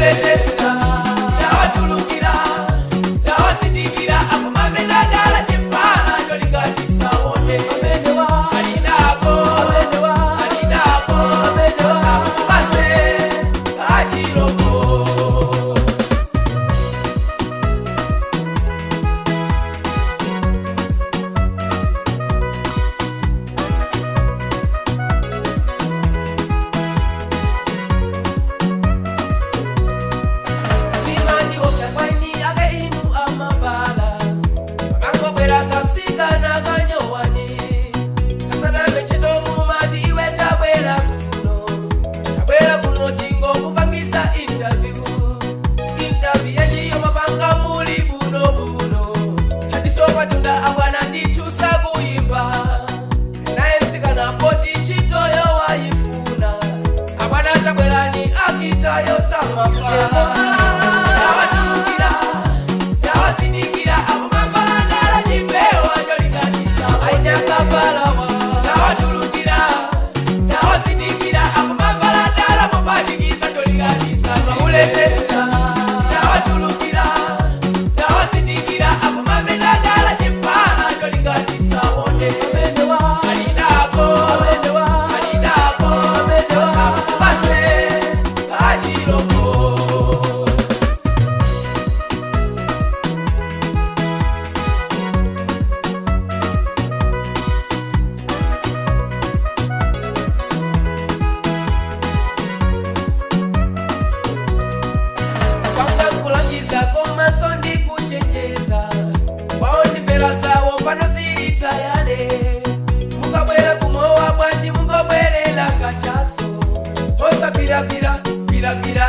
Mauletesta tawatulukira, tawasindikira, akumamedadala chipala cholingatisawone. Alinako, alinako, asakubase kachiloko. Simani okakwaini ake inu amabala akangobwera kapsikana kanyowani kasanambe ntchito mumati iwe tabwera kuno, tabwera kuno tingokupangisa interview. Interview yenjiyo mapanga muli buno buno hatisokwatunda abwana ndithu sakuyimva naye nsikana poti ntchitoyo wayifuna abwana tabwerani akitayo samafa. Tawatulukira, tawasindikira, akumambalandala chipewa cholingatisa. Ainakapalawa. Tawatulukira, tawasindikira, akumambalandala mopanikiza cholingatisa. Mauletesta tawatulukira, tawasindikira, akumamendadala chipala cholingatisa. One alinako, alinako, asakubase kachiloko. Kwanga nkulangiza komaso ndikuchenjeza kwawo ndimvera zawo pano zili tayale mukabwera kumowa bwanji mungobwerera kachaso osagwiragwira gwiragwira.